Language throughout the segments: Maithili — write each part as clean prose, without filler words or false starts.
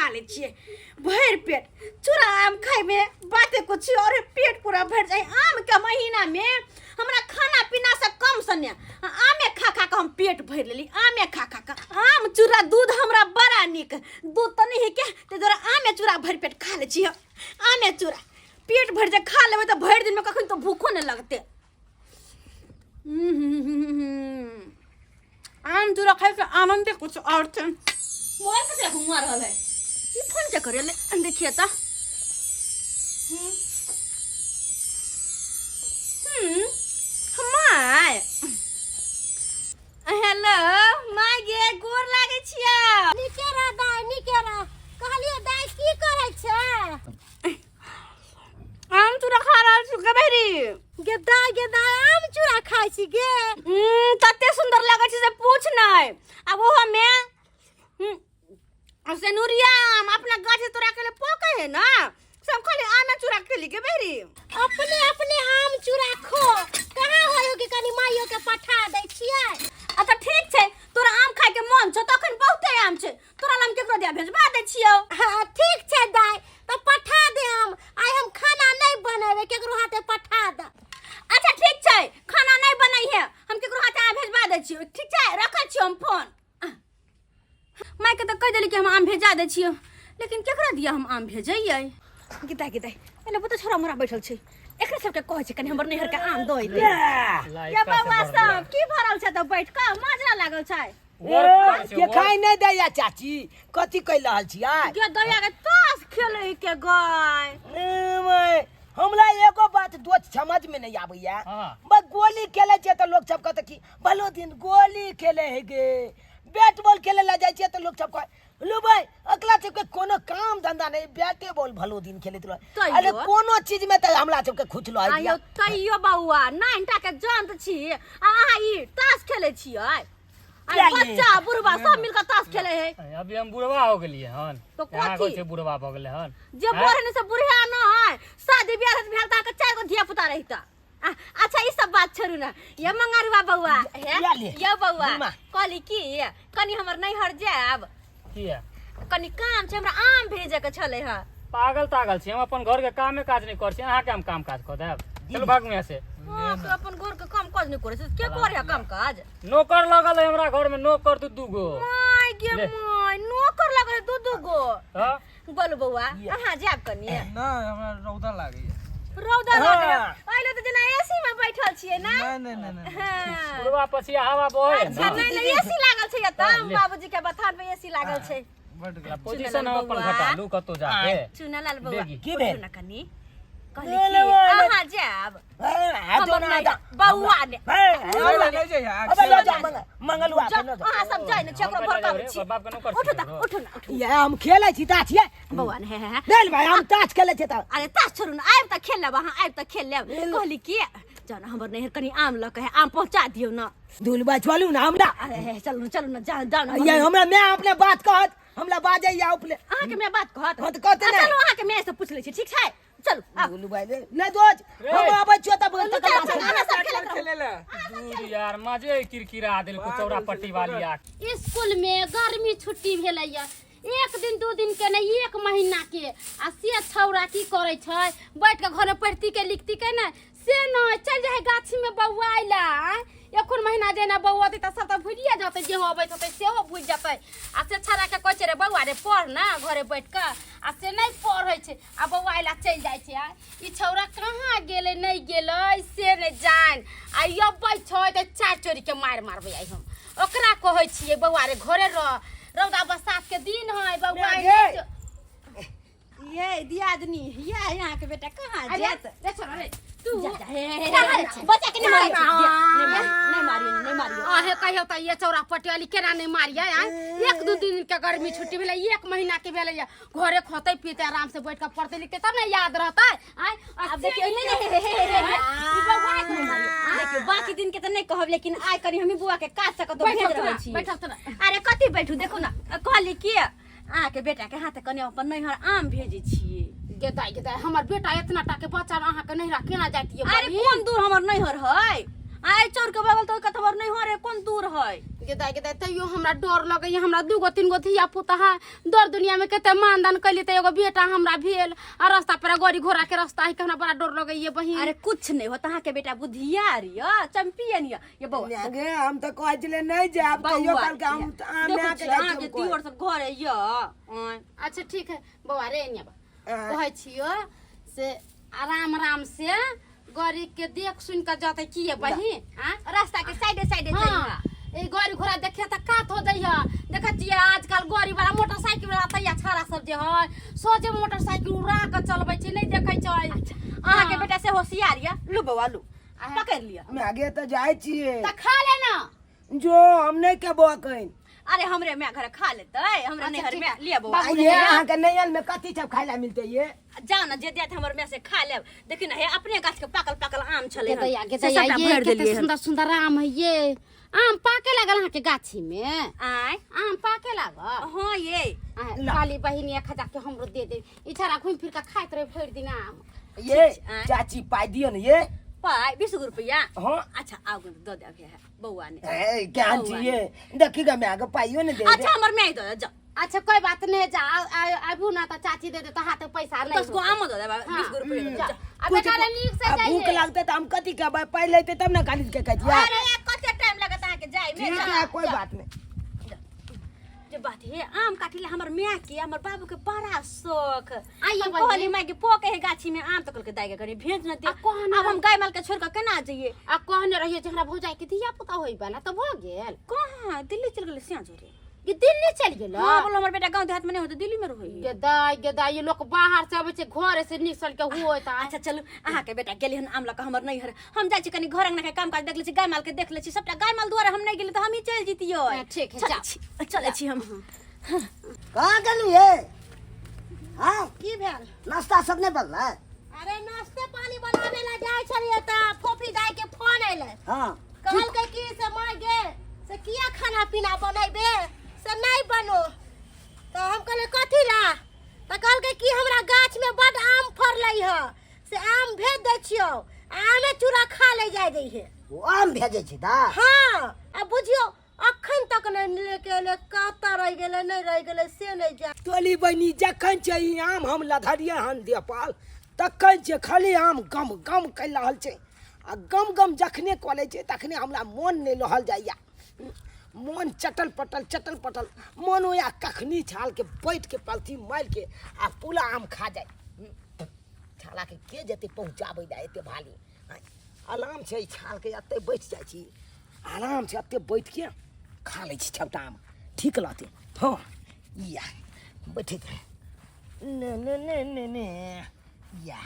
खा लै छियै भरि पेट चूड़ा आम खाइमे बाते कुछ और पेट पूरा भरि जाइ। आम के महीना में हमरा खाना पीना से कम सने आमे खा खा के हम पेट भरि लेली। आमे खा खा के आम चूड़ा दूध हमरा बड़ा नीक, दूध तऽ नहि के ताहि दुआरे आमे चूड़ा भरि पेट खा लै छियै। आमे चूड़ा पेट भरि जे खा लेबै तऽ भरि दिनमे कखन तऽ भूखो नहि लगतै। आम चूड़ा खाइके आनंदे कुछ और छै। मोबाइल कते घुमा रहल है, ई फोन के करे ले देखिए त। My hello my गे, गोर लागै छियै। नीके रह दाइ, नीके रह। कहलियै दाइ की करै छै? आम चूड़ा खा रहल छी गबेरी। गे दाइ, गे दाइ, आम चूड़ा खाइ छी गे? तते सुंदर लगै छै से पूछ नहि। आ ओहो में सेनुरिया आम अपना गाछ से तोड़ा के ले पकै है ना, सब खाली आमे चूड़ा खेली के बेरी। अपने अपने आम चूड़ा खो, कहाँ होयो कि कनी माइयो के पठा दै छियै। अच्छा ठीक छै, तोरा आम खाय के मन छौ तखन बहुते आम छै, तोरा लम केकरो दिया भेजबा दै छियौ। हाँ ठीक छै दाइ, तऽ पठा दे आम। आइ हम खाना नहि बनेबै, केकरो हाथे पठा दे। अच्छा ठीक छै, खाना नहि बनै है, हम केकरो हाथे आम भेजबा दै छियौ। ठीक छै, रखै छियौ हम फोन। माय के तऽ कहि देली कि हम आम भेजा दै छियौ, लेकिन केकरा दिया हम आम भेजैयै? गीता गीता एने बहुते छोरा मोरा बैठल छै, एकरा सबके कहै छै कनि हमर नैहर के आम दऽ अइतै। या बौआ सब की भरल छै तऽ बैठ कऽ माजरा लागल छै। के खाइ नहि दैया चाची, कथी कहि रहल छियै? गे दैया के ताश खेलै के गाय। हमरा एगो बात दोस्त समझ में नहीं आबैया। बस गोली खेले छियै तऽ लोक सब कहतै कि भलो दिन गोली खेले है गे, बैट बॉल खेले ला जाइ छियै तऽ लोक सब कहै लुबै अकला सबके कोनो काम धंधा नहीं, बैटे बॉल भलो दिन खेलैत रह। तैयो? अरे कोनो चीज में तऽ हमरा सबके खुचलो है। आयौ तैयो बौआ नाइनटा के जंत छी आ अहाँ ई ताश खेलै छियै? किया आइ ये? बच्चा बुढ़बा सब मिलकर ताश खेले है। अभी हम बुढ़वा हो गेलिए हन। तो यहाँ कथी? कहै छै बुढ़वा भऽ गेलै हन। जे बोरे ने से बुढ़िया न है, शादी ब्याह रहत भेल तऽ चारि गो धिया पुता रहिता। अच्छा ई सब बात छोड़ू ना। ये मंगरुआ बौआ, हे? या ले। ये बौआ, घुमा। कहली की कनी हमर नैहर जायब। किया? कनी काम छै, हमरा आम भेजे के छलै हँ। पागल तागल छी, हम अपन घर के कामे काज नहि करै छी, अहाँके हम काम काज कऽ देब? चलू भागू यहाँ से। हाँ, तो अपन घर के काम काज नहीं करे छै, के करे है काम काज? नौकर लगल है हमरा घर में, नौकर दू दू गो। My गे ले। My, नौकर लगल है दू दू गो। हाँ? बोलू बौआ, अहाँ जायब कनी? नहि, हमरा रौदा लागैया। रौदा लागल है। हाँ। अइले तऽ जेना एसी में बैठल छियै ना? नहि नहि नहि नहि। हाँ। पूर्वा पछिया हवा बहे है अच्छा ना। नहीं नहीं, एसी लागल छै एतऽ, ले। बाबूजी के बथान पे एसी लागल छै। बड गर्मी। पोजीशन हम अपन घटा लू कतौ जाके। चुनालाल बौआ, बेगी। की भेल? उठू ना कनी। कहली ले की लेबै, ले। अहाँ जायब? हाथो हमर ना नहि जा। बौआ ने। नहि नहि जइहे, आग अबे से लऽ जा मंगलुआ के लऽ जा। अहाँ सब जाइ ने छी, ओकरो हम भड़काबै पहिले छी। बाप के नौकर उठू छी तऽ, केकरो। उठू ना, उठू। ये हम खेलै छी ताश ये। बौआ ने, हे, हे, हे। नहीं भाई, हम ताश खेलै छी तऽ। अरे ताश छोड़ू ना, आबि तऽ खेल लेब, अहाँ आबि तऽ खेल लेब। कहली की जाउ ना हमर नैहर कनी आम लऽ के आम पहुँचा दियौ ना। दुलबा चलू ना हमरा। अरे हे, चलू ना, चलू ना, जाउ, जाउ ना। ये हमरा my अपने बात कहत, हमरा बाजैया अपने। अहाँके my बात कहत? हाँ, तऽ कहते आ, नहि। चलू अहाँके my से पूछ लै छी, ठीक छै? चलू, आउ। दुलू भाई, ले, ले दोज, रे। हम आबै छियो तब चलू, तकर चलू, बाद चलू, अहाँ सब खेलैत रहू। खेले ला। दूर यार, मजे किरकिरा देलको चौरा पट्टी वाली आ। स्कूल में गर्मी छुट्टी भेलैया, एक दिन दू दिन के नहीं, एक महीना के। आ से छौड़ा की करै छै, बैठ के घर में पढ़ती के लिखती के ने से नहीं, चल जाए गाछी में बौआइला। एखन महीना जेना बौअतै तऽ सब तऽ भुलिए जेतै, जेहो अबैत होतै सेहो भुलि जेतै। आ से छौड़ाके कहै छै रे बौआ रे पढ़ ना घरे बैठ कऽ, आ से नहि पढ़ै छै आ बौआइला चलि जाइ छै। आ ई छौड़ा कहाँ गेलै नहि गेलै से नहि जान। आ ई अबै छै तऽ चारि चोरीके मारि मारबै आइ हम। ओकरा कहै छियै बौआ रे घरे रह, रौदा बसात के दिन है बौआ। गे। ये दियादनी, ये यहाँ के बेटा कहाँ अरे, जात? रे छोरा रे, तू जा, जा, हे, हे, हे, हे, बच्चा के नहीं मारियो, नहीं मारियो, नहीं मारियो, नहीं मारियो। अहे कहियो तऽ ये चौरा पटियाली केना नहीं मारियै आँय? एक दू दिन के गर्मी छुट्टी भेलै, एक महीना के भेलै, घरे खोतै पीते आराम से बैठ के पढ़तै लिखतै तब ने याद रहतै आँय? आब देखियौ, नहीं, नहीं, हे, हे, हे, हे, हे, ई बौआ के नहीं मारियो। देखियौ, बाकी दिन के तऽ नहीं कहब, लेकिन आइ कनी हमी बुआ के काज से कतौ बैठल भेज रहल तोरा, छी। बैठल तोरा। अरे कथी बैठू, देखू ना, कहली की अहाँके बेटा के हाथ कनी अपन नैहर आम भेजै छियै। गे दाइ, गे दाइ, हमर बेटा एतना टा के बच्चा अहाँके नैहरा केना जाइतियै? अरे बहिन? कोन दूर हमर नैहर है? आइ चौर के बगल तो कत हमर नैहर है, कोन दूर है? गेदाय गेदाय तैयो हमरा डर लगैया। हमरा दूगो तीन गो धिया पुता है, दर दुनिया में कते मानदान कैली त एगो बेटा हमरा भेल, आ रास्ता पर गाड़ी घोड़ा के रास्ता है, हमरा बड़ा डर लगैया बहिन। अरे कुछ नहीं होता, अहाँ के बेटा बुधियार य, चैंपियन य। ये बौआ गे हम त कहै छलै नहीं जायब, तैयो बौआ, कहलकै हम आम देखो लए के छी, जाइ अहाँ छी के हम कहै। दियोर सब घरे य। आँय। अच्छा ठीक है बौआ रे एने बा। कहै छियो से आराम आराम से गाड़ी के देख सुन के जते की है बहिन। हाँ रास्ता के साइडे साइडे हाँ जइहा। ए गाड़ी घोड़ा देखे त कात हो जइहा। देखै छियै आजकल गाड़ी वाला मोटरसाइकिल वाला तैया छाड़ा सब जे है सोझे मोटरसाइकिल उड़ा के चलबै छै, नहीं देखै छै। अहाँ के बेटा से होशियार य, लू बौआ लू, पकड़ लिअ। मागे त जाइ छियै। त खा ले ना। जो हम नहीं खेबो अखन। अरे हमरे माय घर खा लेतै, हमरा अच्छा, नैहर ठीक। में लिअ बौआ। बाबू ये अहाँ के नैहर में कथी सब खाय ला मिलतै ये? जाओ ना जे देत हमर माय से खा लेब। देखी ना हे अपने गाछ के पाकल पाकल आम छलै हन, गेदैया से गेदैया सबटा ये भरि कते देलियै हन। सुंदर सुंदर आम है ये। आम पाके लागल अहाँ के गाछी में? आँय? आम पाके लागल? हाँ ये। खाली बहिन एक हजार के हमरो दे दे, इछारा घूम फिर के खाइत रहे भरि दिन आम। ये आँय? चाची पाइ दियौ ने ये। पाइ 20 गो रुपैआ? हाँ। अच्छा आउ दऽ देब हे बौआ ने। ए ज्ञान छी ये, देखी गे माय के पाइयो ने दे। अच्छा हमर माय दऽ दे जा। अच्छा कोई बात नहीं, जा आबू ना त चाची दे दे, त हाथ पैसा नहीं 10 गो आम दऽ देब, हाँ। 20 गो रुपैआ दऽ दे, जा। आ बेटा रे नीक से आ जाइए। भूख लगतै त हम कथी खेबै, पाइ लेतै तब ने खरीद के खैतियै। अरे कते टाइम लगत अहाँ के जाय में? ठीक है कोई बात नहीं। जे बात हे आम काटिले हमर माय के हमर बाबू के बड़ा शौक। आइए हम बहिन। कहली माय के पोके हे गाछी में आम, त कहलकै दाइ के कनी भेज न दे। आ कहने आब हम गाय माल के छोड़ के केना जइए? आ कहने रहिए जे हमरा भौजाई के धिया पुता होई बला त भ गेल। कहाँ दिल्ली चल गेलै सिया जोरे? कि दिल्ली चल गेल? हाँ बोलो हमर बेटा गांव देहात में नहीं होते, दिल्ली में रहै। गेदाय गेदाय ये लोग बाहर से आबै छै घरे से निकल के होय त। अच्छा चलू अहाँ के बेटा गेली हन आम लऽ के हमर नैहर, हम जाइ छी कनी घर अंगना के काम काज देख लै छी, गाय माल के देख लै छी, सबटा गाय माल दुआरे हम नहीं गेली त हम ही चलि जैतियै। हाँ, ठीक है, चलै जाओ। छी, चलै छी हम। कहाँ गेलू ये? हाँ की भेल? नाश्ता सब नहीं बनलै? अरे नाश्ते पानी बनावे ला जाइ छलियै त फोफी दाई के फोन अयलै। हाँ। कहलकै कि से माय गे से किया खाना पीना बनेबे, से नहीं बनो। तो हम कहलियै कथी ला? त कहलकै कि हमरा गाछ में बड आम फड़लै ह, से आम भेज दै छियौ, आमे चूड़ा खा ले जाय दै हे। ओ आम भेजै छै दा? हाँ आ बुझियौ अखन तक नहीं लेके एलै, कतऽ रहि गेलै नहीं रहि गेलै से नहीं जा। तोली बहिनी जखन छै ई आम हम लधरियै हन देपाल तखन छै खाली आम गम गम कहि रहल छै, आ गम गम जखने कऽ लै छै तखने हमरा मोन नहि रहल जाइए, मोन चटल पटल चटल पटल मोन होइए कखनी छालके बैठके पलथी मारिके आ पूरा आम खा जाय। छालाके के जेतै पहुँचाबै लए एते भारी? आराम छै छालके एते बैठ जाइ छी, आराम से एते बैठके खा लै छी सबटा आम, ठीक रहतै। हाँ या बैठे ने ने ने ने ने या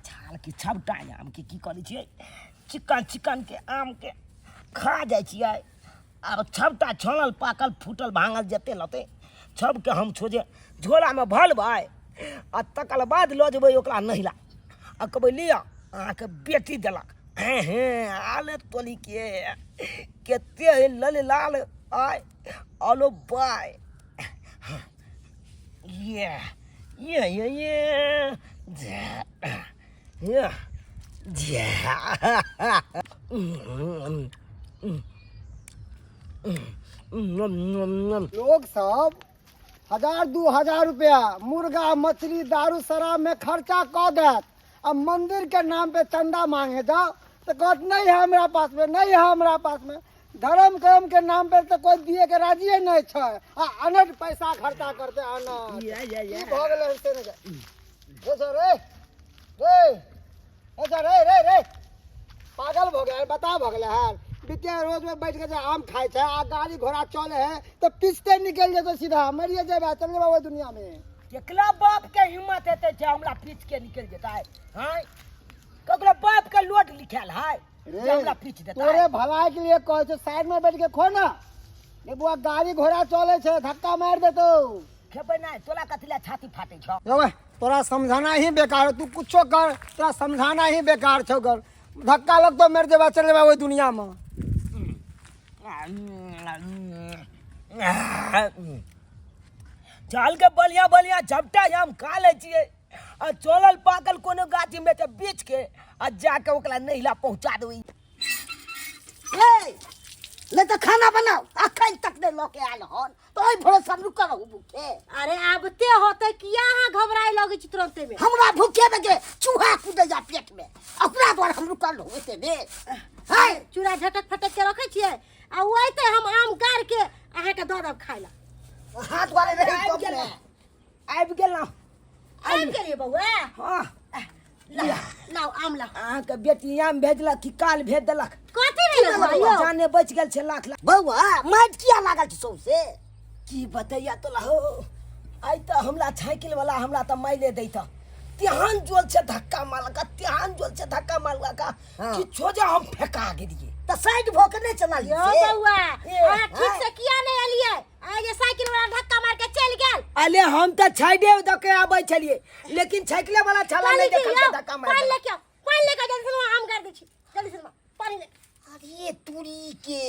छालके सबटा आमके की करै छियै, चिकन चिकनके आमके खा जाइ छियै। आब सबटा छानल पाकल फूटल भाङल जते लतै सबके हम सोझे झोलामे भरबै आ तकर बाद लऽ जेबै ओकरा नहिरा आ कहबै लिअ अहाँके बेटी देलक। हेँ हेँ आले तोली के कते है लल लाल आय आलो बाय ये ये ये ये जा ये जा लोग सब 1000 2000 रुपया मुर्गा मछली दारू शराब में खर्चा कऽ देत आ मंदिर के नाम पे चंदा मांगे जाओ तो कहत नहीं है हमरा पास में, नहीं है हमरा पास में। धर्म कर्म के नाम पे तो कोई दिए के राजिए नहीं छै आ अनट पैसा खर्चा करते अनट। की भऽ गेलै से नहि जाय। रे सर, रे, रे, रे सर, रे, रे, रे। पागल भऽ गेलै, बता भऽ गेलै हन। बितिया रोज में बैठ के जे आम खाइ छै आ गाड़ी घोड़ा चले है तो पिसते निकल जेतौ सीधा, मरिए जेबे, चल जेबे ओहि दुनिया में। केकरा बाप के हिम्मत हेतै जे हमरा पीछ के निकल जेतै? हाँ ककरो बाप के लोड लिखायल है जे हमरा पीछ देतै? तोरे भलाई के लिए कहै छै साइड में बैठ के खो ना। रे बुआ गाड़ी घोड़ा चले छै, धक्का मारि देतौ। खेबै नहि, तोरा कथी लए छाती फाटै छौ? रे तोरा समझाना ही बेकार, तू कुछो कर, तोरा समझाना ही बेकार छौ। कर धक्का लगतो मरि जेबा, चल जेबा ओहि दुनिया में। चाल के बढ़िया बढ़िया झपटा आम खा लै छियै आ चलल पाकल कोनो गाछी में के बेच के आ जाके ओकरा नहिला पहुंचा देबै। हे नहीं तो खाना बनाओ अखन तक नहीं लऽ के आयल हन तो ओहि भरोसा हम रुकल रहू भूखे। अरे आबते होते किया अहाँ घबराए लगै छी तुरंते में? हमरा भूखे में के चूहा कूदैया पेट में, ओकरा द्वारा हम रुकल रहू एते देर। है चूड़ा झटक फटक के रखै छियै आ ओ अयतै हम आम गाड़ के अहाँके दऽ देब खाय लए। हाथ द्वारे रही तब ने। आबि गेलहुँ। आबि गेलियै बौआ? हाँ। लाउ लाउ आम लाउ। अहाँके बेटी आम भेजलक कि काल भेज देलक? कथी भेल बौआ? जाने बचि गेल छै लाख लाख। बौआ माटि किया लागल छै सौंसे? की बतैया तोला हो, आइ तऽ हमरा साइकिल वाला हमरा तऽ माइले दैत, तेहन जोर से धक्का मारलक, तेहन जोर से धक्का मारलक कि छोजे हम फेका गेलियै। तऽ साइड भऽ के नहि चललियै यौ से? बौआ, ए, अहाँ ठीक हाँ। से किया नहि एलियै? आइ जे साइकिल वाला धक्का मार के चलि गेल। अरे हम तऽ साइडे दऽ के आबै छलियै, लेकिन साइकिले वाला छला पानी नहि के देखल यौ, के धक्का मारि पानि देलक। लेके आउ, पानि लेके जल्दी से आम गाड़ दै छी, जल्दी से पानि ले। अरे तुरी के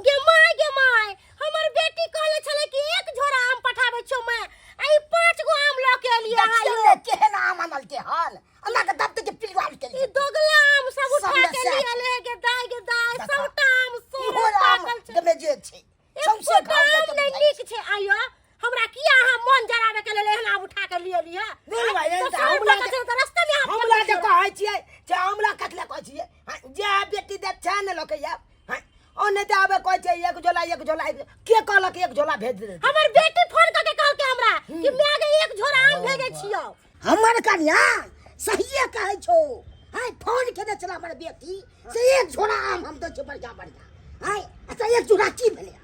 गे my, गे my, हमर बेटी कहले छले कि एक झोरा आम पठाबै छौ मैं, आ ई 5 गो आम लऽ के एलियै अहाँ देखियौ यौ। ने केहन आम आनलकै हन, अल्लाह के दब के पिलुआल के ई दोगला आम सब उठा सब के नशा लिए ले गे दाय, गे दाय, देखा। सबटा आम इहो सोना आम पाकल छै। डैमेजे छै। एक सौंसे फोटा घाव आम जाके नहि बुझाइ नीक छै। आइयो हमरा किया अहाँ मन जराबे के लेल एहन आम उठा के लिए लिअ? नहीं भाई, तो एहन तऽ सौ हमरा रुपया जे- के छै तऽ रास्ते में अहाँ हमरा फेंक जे दियौ। कहै छियै जे हमरा कथी कहै छियै? हाँ, जे बेटी देत छै ने लऽ के आयब। हाँ, ओ नहि तऽ आबे कहै छै एक झोला, एक झोला, एक झोला। के कहलक एक झोला भेज दे? हमर बेटी फोन कऽ के कहलकै हमरा कि माय गे एक झोरा आम भेजै छियौ। हमर कनिया सहिए कहै छौ। हाय फोन केने छला हमर बेटी से एक झोरा आम हम दै छियै बढ़िया बढ़िया। हाय अच्छा एक झोरा की भेलै?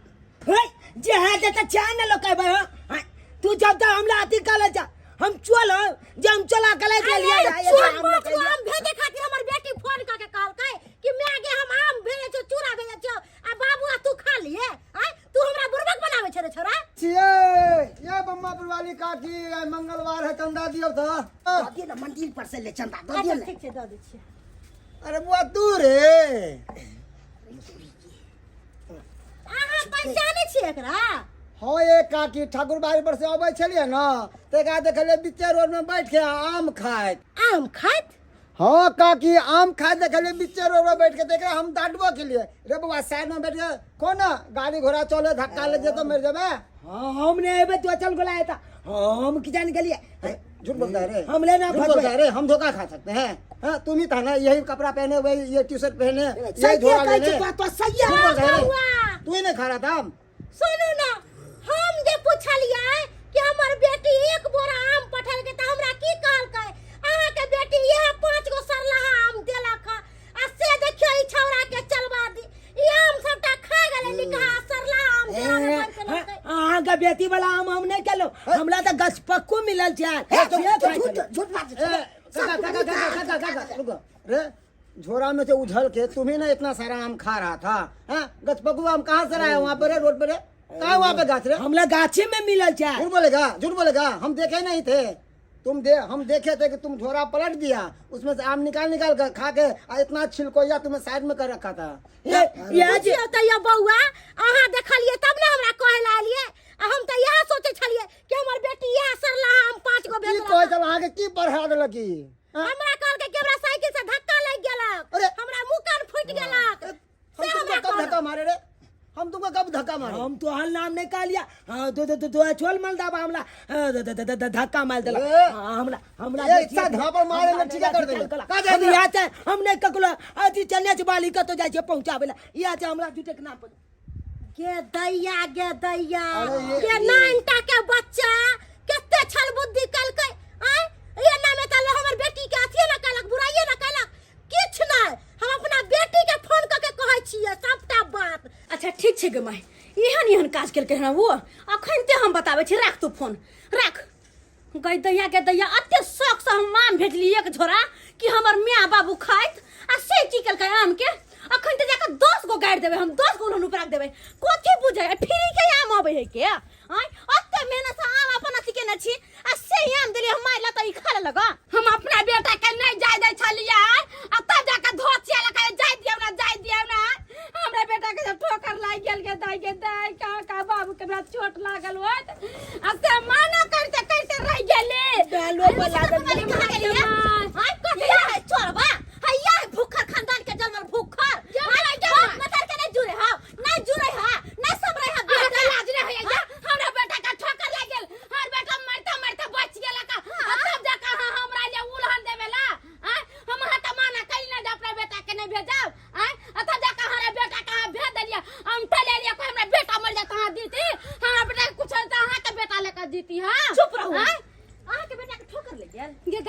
हे जे है जे तऽ चाय ने लोक कहबै। हाँ, तू जब तक हमरा अथी कहले जा हम चल जे हम चला के ले गेलियै। अरे, चोर पाँच गो आम भेजे खातिर हमर बेटी फोन कऽ के कहलकै कि माय गे हम आम भेजै छियौ, चूड़ा भेजै छियौ, आ बाबू आ तू खा लिए। आँय तू हमरा बुड़बक बनाबै छै रे छोरा। छियै ये बम्मा पुरवाली काकी, आइ मंगलवार है, चंदा दियौ तऽ। दऽ दियौ ने मंदिर पर से ले चंदा दऽ दियौ अच्छा ने। ठीक छै, दऽ दै छियै। अरे बुआ तू रे अहाँ पहचानै छियै एकरा? हाँ ये काकी, ठाकुर बाड़ी पर से अबै छलियै ने तऽ एकरा देखलियै बीचे रोड में बैठ के आम खाइत। आम खाइत? हाँ काकी, आम खाइत देखलियै बीचे रोड में बैठ के, तऽ एकरा हम डांटबो केलियै, रे बौआ साइड में बैठ के कोना गाड़ी घोड़ा चले धक्का लग जेतौ मरि जेबै। हाँ हम नहि एबै तो चल गोला एता, हम की जान गेलियै। झूठ बोलता है रे। हम लेना झूठ बोलता फंसबै। है रे, हम धोखा खा सकते हैं। हाँ, तुम ही था ना यही कपड़ा पहने हुए, ये टी शर्ट पहने, यही सही झोला कहै लेने। छै तो, तो सही झूठ बोलता है रे। बौआ। तू ही नहीं खा रहा था। सुनू ना, हम जे पुछलियै कि हमर बेटी एक बोरा आम पठेलकै तऽ हमरा की कहलकै? अहाँके बेटी इएह 5 गो सरलाहा आम देलक हँ, आ से देखियौ ई छौड़ा के चलबा दी, ई आम सबटा खा गेलै निकहा सरलाहा आम देला में बंद केलकै। अहाँके बेटी वाला आम हम नहि खेलहुँ, हमरा तऽ गछपक्को मिलल छै। हे, से खाइ झूठ छलियै। झूठ बात छै। ए, काका, काका, काका, काका, काका, रुको। रे झोरा में से उझल के तुम्हें ना इतना सारा आम खा रहा था। हाँ, गछपक्कू आम कहाँ से लाया? वहाँ पर है, रोड पर है, कहाँ वहाँ पे गाछ रे? हमरा गाछे में मिलल छै। झूठ बोलेगा, झूठ बोलेगा, हम देखे नहीं थे। तुम दे, हम देखे थे कि तुम झोरा पलट दिया, उसमें से आम निकाल निकाल कर खा के, आ इतना छिलकोइया तुम्हें साइड में कर रखा था। ए, इएह जे बुझियौ तऽ यौ बौआ, अहाँ देखलियै तब ने हमरा कहै लए एलियै, आ हम तऽ इएह सोचै छलियै कि हमर बेटी इएह सरलाहा आम 5 गो की भेजलक। कहै छल अहाँके की पढ़ा देलक ई? हाँ? हमरा कहलकै कि हमरा साइकिल से धक्का लागि गेलक, अरे। हमरा मुँह कान फूटि गेलक। हम से तुमको हमरा कब कहलक। धक्का मारे रे? हम तुमको कब धक्का मारे? हम तोहर नाम नहीं कहलिया। हाँ, दो, दो, दो, दो, छोल मल दाबा हमरा। हाँ, दो, दो, दो, दो, धक्का मार देलक। ए। हाँ, हमरा, हमरा ए, जे इतना छियै, धापर मारे हमरा में ठीके कर देले। कला। का जाय हम दिया? यहाँ से, हम नहीं ककरो, अथी चने छै बाली कतौ जाइ छै पहुंचाबै ला। यहाँ से हमरा झूठे के नाम पर। गे दैया, गे दैया, अरे ये- गे नानटा के बच्चा कते छल बुद्धि कलकै। आँय, एना में तऽ हमर बेटी के अथिये ना कलक, बुराइये ना कलक, किछु नहि। हम अपना बेटी के फोन कऽ के कहै छियै सबटा बात। अच्छा ठीक छै गे माय, एहन एहन काज केलकै हन ओ, अखन ते हम बताबै छी। राख तू फोन, राख। गै दैया, गे दैया, एते शौक से हम आम भेजली एक झोरा कि हमर माय बाबू खाइत, आ से की केलकै आम के? अखन ते जाके 10 गो गाड़ि देबै हम, 10 गो उल्हन उपरा देबै। कथी बुझै फ्री के आम अबै है के? आँय, एते मेहनत से आम अपन अथी केने छी, आ से आम देलियै हम माय ला तऽ ई खा लेलक। हम अपना बेटा के नहीं जाय दै छलियै, आ तब जाके धोचिया लगा जाय दियौ ना, जाय दियौ ना। हमरा बेटा के जब ठोकर लागि गेल गे दाइ, गे दाइ, का का बाबू के हमरा चोट लागल होत, आ से माना करते करते रह गेली। डालो पर लागल कहाँ गेलियै? आँय, कथी है चोरबा? हैया है भूखर खानदान के जन्मल भूखर। आँय, बाप मतार के नहीं जुड़े हौ, नहीं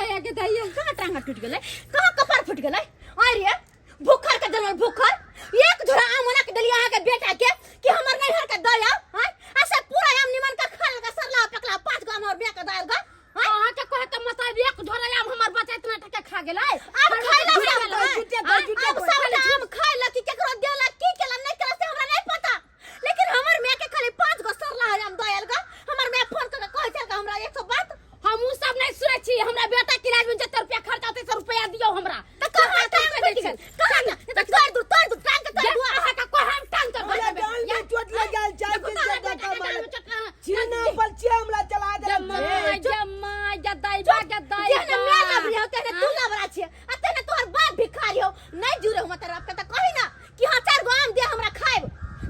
दैया के दैया। कहाँ टांगा टूट गेलै, कहाँ कपार फूट गेलै? अरे भूखर के जनमल भूखर, एक झोरा आम ओना के देलियै अहाँके बेटा के कि हमर नैहर के दया हैं, आ से पूरा आम निमन का खा लेलका, सरला पकला 5 गो आम और बिया के दयाल गा। अहाँ के कहे के मतलब एक झोरा आम हमर बच्चा इतना टका खा गेलै। आब खाइला झूठे सब गेलै। झूठे कर, झूठे आब कर। सबटा आम खाइला कि केकरो देला की केला नहीं केला से हमरा नहीं पता, लेकिन हमर माय के खाली 5 गो सरला आम दयाल गा। हमर माय फोन करके कहै छल हमरा 100 बात। हम उ सब नहीं सुनै छी, हमरा बेटा के इलाज में जते रुपया खर्चा होतै से रुपया दियौ हमरा। त कहाँ टांग फूटि गेल, कहाँ त तोड़ दू, तोड़ दू टांग के, तोड़ दू। अहाँ के कहे हम टांग तोड़ हमरा देबै। डाल में चोट लग गेल, साइकिल से धक्का मारल। छीना पर छियै हमरा चला देलक। जमा जमा जदाई बा जदाई। जेहने मैं लबरी हो तेहने तू लबरा छियै, आ तेहने तोहर बाप भिखारी हो। नहीं जुड़े हम तेरा बाप के त कही ना कि हाँ 4 गो आम दे हमरा खाइब,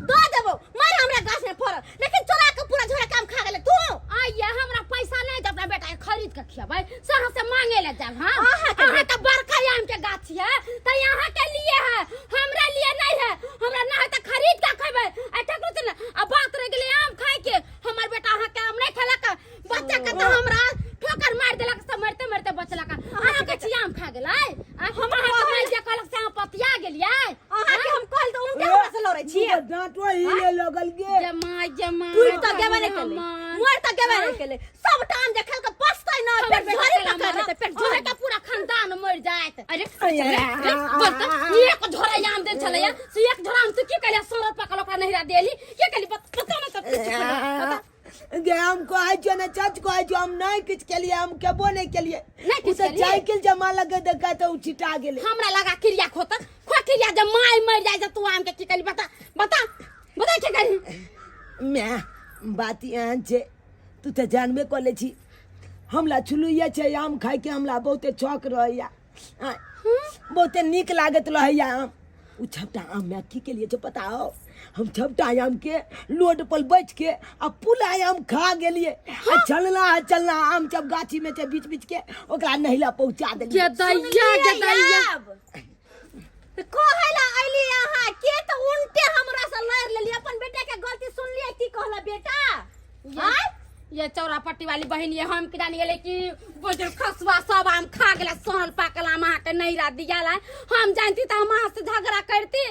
दऽ देबो, मार हमरा गाछ में फड़ल, लेकिन चोरा के पूरा झोरा काम खा गेलै तू। आइए हमरा पैसा नहीं दे, अपना बेटा के खरीद के खियाबै, शहर से मांगे ले जाब हम। अहाँ के अहाँ के बड़का आम के गाछ है त यहाँ के लिए है, हमरा लिए नहीं है। हमरा ना है त खरीद के खेबै। आ ठकुर से ना, आ बात रह गेलै आम खाय के, हमर बेटा अहाँ के आम नहीं खेलक, बच्चा के त हमरा ठोकर मार देलक से मरते मरते बचलक। अहाँ के छी आम खा गेलै? हमरा अहाँ के माय जे कहलक से अहाँ पतिया गेलियै। अहाँ के हम कहल त उनके हमरा से लड़ै छियै। डांटो हिले लगल गे। जमा जमा टूट त गेबे नहीं केलै, मर त गेबे नहीं केलै, सब टाम जे खेल के पछतै ना, पेट झड़ी पकड़ लेतै, पेट झड़ी के पूरा खानदान मर जायत। अरे रे बोल त, एक झोरा आम देल छलैया से एक झोरा आम तू की कहलियै? 100 रुपया के ओकरा नहिरा देली, की कहली? बता ना सब किछु बता। गे हम कहै छियै ने, सच कहै छियै, हम नहीं किछु केलियै, हम केबो नहीं केलियै। नहीं किछु ओ तऽ केलियै? साइकिल जमा लगे देखा तऽ ओ छिटा गेलै। हमरा लगा क्रिया खोत खो क्रिया, जब माय मर जाय तू आम के की कहली? बता बता बता की कहली? मैं बात एहन छै, तू तऽ जानबे कऽ लै छी हमरा छुलुइया छै आम खाइके, हमरा बहुते शौक रहैया, बहुते नीक लागैत रहैया आम। ओ छबटा आम मैं की केलिए छै पता हो? हम छबटा आम के लोड पर बैठ के आ पूरा आम खा गेलिए, आ चलना है चलना आम जब गाछी में छै बीच बीच के ओकरा नहिला पहुंचा देलिए। गदैया गदैया कहै ला अइली अहाँ के त उल्टे हमरा से लड़ लेली, अपन बेटा के गलती सुनलिए की कहला बेटा? आय ये चौरा पट्टी वाली बहन, ये हम जानी गेले कि बजर खसवा सब आम खा गेला, सोहल पाकल आम अहाँ के नहिरा दियाला। हम जानती त हम अहाँ से झगड़ा करती।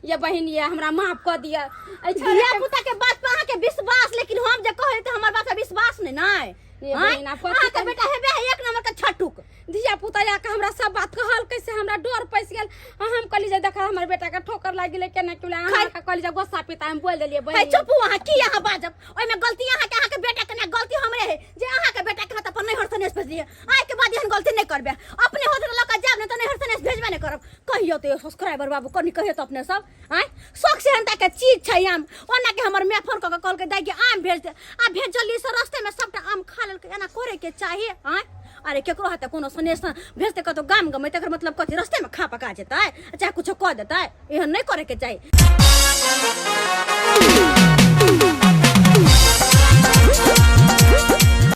ये बहन ये हमरा माफ कर दिया। धिया पुता के बात पर अहाँ के विश्वास, लेकिन हम जे कहै त हमर बात पर विश्वास नहीं नै। ये बहन, आप कथी अहाँ के बेटा हेबे है एक नंबर के छटुक। धिया पुता आके हमरा सब बात कहल, कैसे हमरा डर पैस गेल। आ हम कहली जे देखा हमर बेटा के ठोकर लागि गेलै केना केना, अहाँ के कहली जे गुस्सा पिता हम बोल देलियै है बहन। चुप अहाँ, की अहाँ बाजब? ओहिमे गलती अहाँ के, अहाँ के बेटा के ना, गलती हमरे है जे अहाँ के बेटा के हाथ अपन नैहर सनेस भेजलियै। आइ के बाद एहन गलती नहीं करबे, अपने होत लऽ के जायब, नहीं तऽ नैहर सनेस भेजबे नहीं करब। कहियो तो सब्सक्राइबर बाबू कनी कहियो तो अपने सब आँय शौक सेहनता के चीज छै आम। ओना के हमर माय फोन कऽ के कहलकै दाइ के आम भेज दे, आ भेजलियै से रस्ते में सबटा आम खा लेलकै। एना करे के चाही आँय? अरे केकरो हाथे कोनो सनेस भेजतै कतौ गाम गमै, तकर मतलब कथी रस्ते में खा पका जेतै चाहे कुछो कऽ देतै? एहन नहीं करे के चाही।